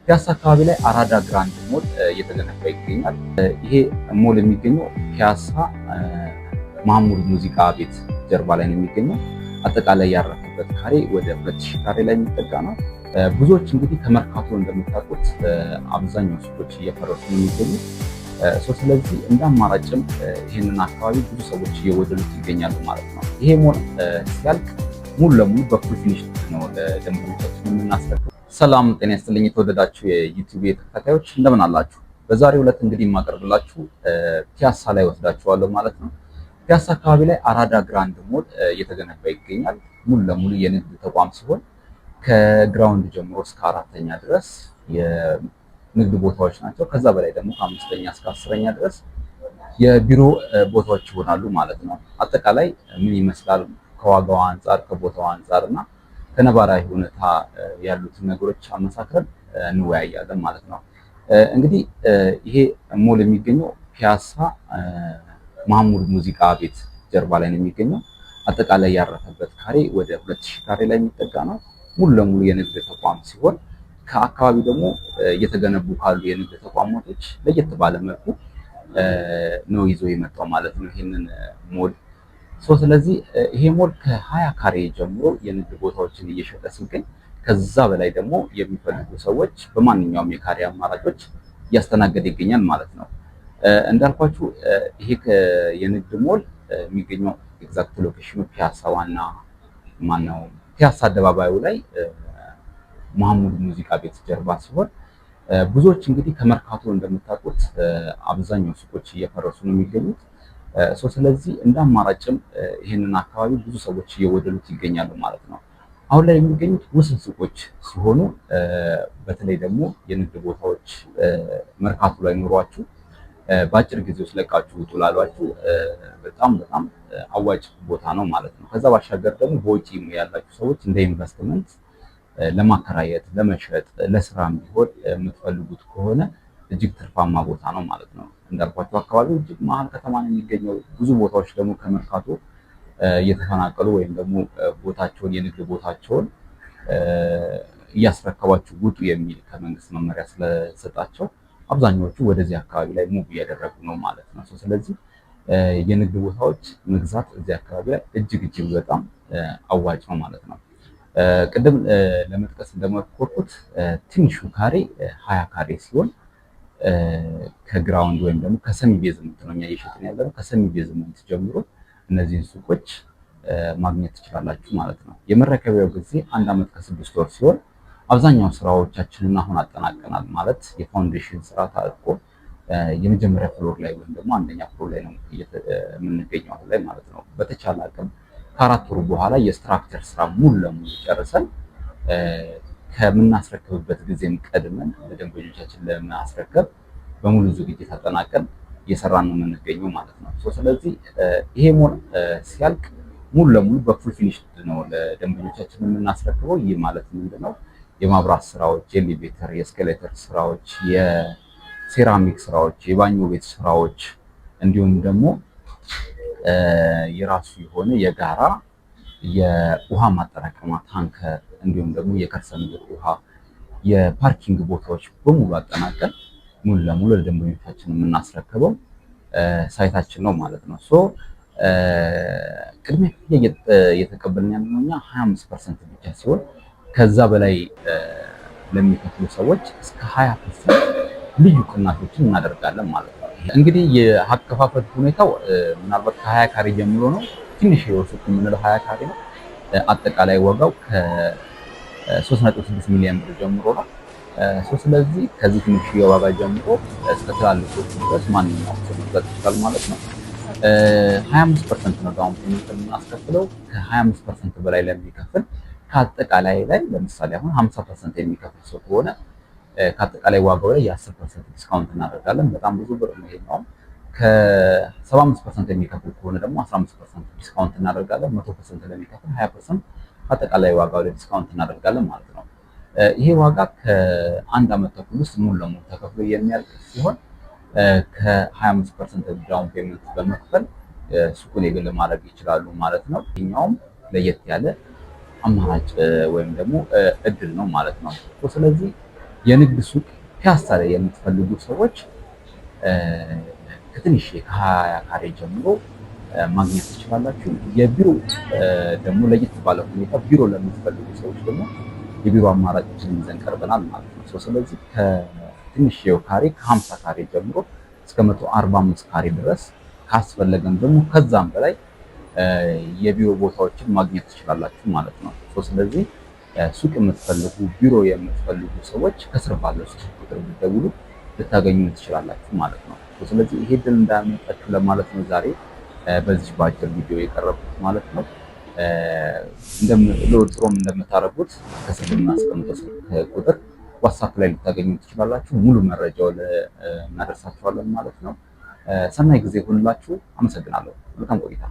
ፒያሳ አካባቢ ላይ አራዳ ግራንድ ሞል እየተገነባ ይገኛል። ይሄ ሞል የሚገኘው ፒያሳ ማህሙድ ሙዚቃ ቤት ጀርባ ላይ ነው የሚገኘው። አጠቃላይ ያረፈበት ካሬ ወደ 2000 ካሬ ላይ የሚጠጋ ነው። ብዙዎች እንግዲህ ከመርካቶ እንደምታውቁት አብዛኛው ሱቆች እየፈረሱ ነው የሚገኙት። ስለዚህ እንደ አማራጭም ይህንን አካባቢ ብዙ ሰዎች እየወደዱት ይገኛሉ ማለት ነው። ይሄ ሞል ሲያልቅ ሙሉ ለሙሉ በ full finish ነው ለደንበኞቻችን የምናስረክበው። ሰላም ጤና ይስጥልኝ የተወደዳችሁ የዩቲዩብ ተከታታዮች፣ እንደምን አላችሁ? በዛሬው ዕለት እንግዲህ የማቀርብላችሁ ፒያሳ ላይ ወስዳችኋለሁ ማለት ነው። ፒያሳ አካባቢ ላይ አራዳ ግራንድ ሞል እየተገነባ ይገኛል። ሙሉ ለሙሉ የንግድ ተቋም ሲሆን ከ ground ጀምሮ እስከ አራተኛ ድረስ የንግድ ቦታዎች ናቸው። ከዛ በላይ ደግሞ ከአምስተኛ እስከ 10ኛ ድረስ የቢሮ ቦታዎች ይሆናሉ ማለት ነው። አጠቃላይ ምን ይመስላል ከዋጋው አንጻር፣ ከቦታው አንጻር እና ከነባራዊ ሁኔታ ያሉትን ነገሮች አመሳክረን እንወያያለን ማለት ነው። እንግዲህ ይሄ ሞል የሚገኘው ፒያሳ ማህሙድ ሙዚቃ ቤት ጀርባ ላይ ነው የሚገኘው። አጠቃላይ ያረፈበት ካሬ ወደ 2000 ካሬ ላይ የሚጠጋ ነው። ሙሉ ለሙሉ የንግድ ተቋም ሲሆን ከአካባቢው ደግሞ እየተገነቡ ካሉ የንግድ ተቋማቶች ለየት ባለ መልኩ ነው ይዞ የመጣው ማለት ነው ይሄንን ሞል። ስለዚህ ይሄ ሞል ከ20 ካሬ ጀምሮ የንግድ ቦታዎችን እየሸጠ ሲገኝ ከዛ በላይ ደግሞ የሚፈልጉ ሰዎች በማንኛውም የካሬ አማራጮች እያስተናገደ ይገኛል ማለት ነው። እንዳልኳችሁ ይሄ የንግድ ሞል የሚገኘው exact location ኑ ፒያሳ ዋና ማነው ፒያሳ አደባባዩ ላይ መሐሙድ ሙዚቃ ቤት ጀርባ ሲሆን ብዙዎች እንግዲህ ከመርካቶ እንደምታውቁት አብዛኛው ሱቆች እየፈረሱ ነው የሚገኙት። ስለዚህ እንደ አማራጭም ይህንን አካባቢ ብዙ ሰዎች እየወደዱት ይገኛሉ ማለት ነው። አሁን ላይ የሚገኙት ውስን ሱቆች ሲሆኑ በተለይ ደግሞ የንግድ ቦታዎች መርካቶ ላይ ኖሯችሁ በአጭር ጊዜ ውስጥ ለቃችሁ ውጡ ላሏችሁ በጣም በጣም አዋጭ ቦታ ነው ማለት ነው። ከዛ ባሻገር ደግሞ በውጪ ያላችሁ ሰዎች እንደ ኢንቨስትመንት ለማከራየት፣ ለመሸጥ፣ ለስራም ቢሆን የምትፈልጉት ከሆነ እጅግ ትርፋማ ቦታ ነው ማለት ነው። እንዳልኳቸው አካባቢው እጅግ መሀል ከተማ ነው የሚገኘው። ብዙ ቦታዎች ደግሞ ከመርካቶ እየተፈናቀሉ ወይም ደግሞ ቦታቸውን የንግድ ቦታቸውን እያስረከባችሁ ውጡ የሚል ከመንግስት መመሪያ ስለሰጣቸው አብዛኛዎቹ ወደዚህ አካባቢ ላይ move እያደረጉ ነው ማለት ነው። ስለዚህ የንግድ ቦታዎች መግዛት እዚህ አካባቢ ላይ እጅግ እጅግ በጣም አዋጭ ነው ማለት ነው። ቅድም ለመጥቀስ እንደሞከርኩት ትንሹ ካሬ 20 ካሬ ሲሆን ከ ground ወይም ደግሞ ከ semi basement ነው እኛ እየሸጥን ያለነው። ከ semi basement ጀምሮ እነዚህን ሱቆች ማግኘት ትችላላችሁ ማለት ነው። የመረከቢያው ጊዜ 1 ዓመት ከ6 ወር ሲሆን አብዛኛው ስራዎቻችንን አሁን አጠናቀናል። ማለት የ foundation ስራ ታጥቆ የመጀመሪያ floor ላይ ወይም ደግሞ አንደኛ floor ላይ ነው የምንገኘው አሁን ላይ ማለት ነው። በተቻለ አቅም ከ4 ወሩ በኋላ የ structure ስራ ሙሉ ለሙሉ ጨርሰን ከምናስረክብበት ጊዜም ቀድመን ለደንበኞቻችን ለማስረከብ በሙሉ ዝግጅት አጠናቀን እየሰራን ነው የምንገኘው ማለት ነው። ስለዚህ ይሄ ሞል ሲያልቅ ሙሉ ለሙሉ በ full finish ነው ለደንበኞቻችን የምናስረክበው። ይህ ማለት ምንድን ነው? የማብራት ስራዎች፣ የ elevator፣ የ escalator ስራዎች፣ የሴራሚክ ስራዎች፣ የባኞ ቤት ስራዎች እንዲሁም ደግሞ የራሱ የሆነ የጋራ የውሃ ማጠራቀሚያ ታንከር እንዲሁም ደግሞ የከርሰ ምድር ውሃ፣ የ parking ቦታዎች በሙሉ አጠናቀን ሙሉ ለሙሉ ለደንበኞቻችን የምናስረክበው site ኣችን ነው ማለት ነው። So ቅድሚያ ክፍያ እየተቀበልን ያለነው እኛ 25% ብቻ ሲሆን ከዛ በላይ ለሚከፍሉ ሰዎች እስከ 20% ልዩ ቅናሾችን እናደርጋለን ማለት ነው። እንግዲህ የአከፋፈል ሁኔታው ምናልባት ከ20 ካሬ ጀምሮ ነው። ትንሽ የሱቅ የምንለው 20 ካሬ ነው። አጠቃላይ ዋጋው ከ3.6 ሚሊዮን ብር ጀምሮ ነው። ስለዚህ ከዚህ ትንሽ የዋጋ ጀምሮ እስከ ትላልቆቹ ድረስ ማንኛውም ሰው መግዛት ይችላል ማለት ነው። 25% ነው down payment የምናስከፍለው። ከ25% በላይ ለሚከፍል ከአጠቃላይ ላይ ለምሳሌ አሁን 50% የሚከፍል ሰው ከሆነ ከአጠቃላይ ዋጋው ላይ የ10% discount እናደርጋለን። በጣም ብዙ ብር ነው ይሄኛው። ከ75% የሚከፍል ከሆነ ደግሞ 15% discount እናደርጋለን። 100% ለሚከፍል 20% ከአጠቃላይ ዋጋው ላይ discount እናደርጋለን ማለት ነው። ይሄ ዋጋ ከ1 ዓመት ተኩል ውስጥ ሙሉ ለሙሉ ተከፍሎ የሚያልቅ ሲሆን ከ25% down payment በመክፈል ሱቁን የግል ማድረግ ይችላሉ ማለት ነው። ይሄኛውም ለየት ያለ አማራጭ ወይም ደግሞ እድል ነው ማለት ነው። ስለዚህ የንግድ ሱቅ ፒያሳ ላይ የምትፈልጉ ሰዎች ከትንሽ ከ20 ካሬ ጀምሮ ማግኘት ትችላላችሁ። የቢሮ ደግሞ ለየት ባለ ሁኔታ ቢሮ ለምትፈልጉ ሰዎች ደግሞ የቢሮ አማራጮችን ይዘን ቀርበናል ማለት ነው። ስለዚህ ከትንሽ ካሬ ከ50 ካሬ ጀምሮ እስከ 145 ካሬ ድረስ፣ ካስፈለገም ደግሞ ከዛም በላይ የቢሮ ቦታዎችን ማግኘት ትችላላችሁ ማለት ነው። ስለዚህ ሱቅ የምትፈልጉ፣ ቢሮ የምትፈልጉ ሰዎች ከስር ባለው ስልክ ቁጥር ብትደውሉ ልታገኙ ትችላላችሁ ማለት ነው። ስለዚህ ይሄ እድል እንዳያመልጣችሁ ለማለት ነው ዛሬ በዚህ በአጭር ቪዲዮ የቀረብኩት ማለት ነው። ለወትሮም እንደምታደርጉት ከስር በምናስቀምጠው ስልክ ቁጥር WhatsApp ላይ ልታገኙ ትችላላችሁ። ሙሉ መረጃው እናደርሳችኋለን ማለት ነው። ሰናይ ጊዜ ይሁንላችሁ። አመሰግናለሁ። መልካም ቆይታ።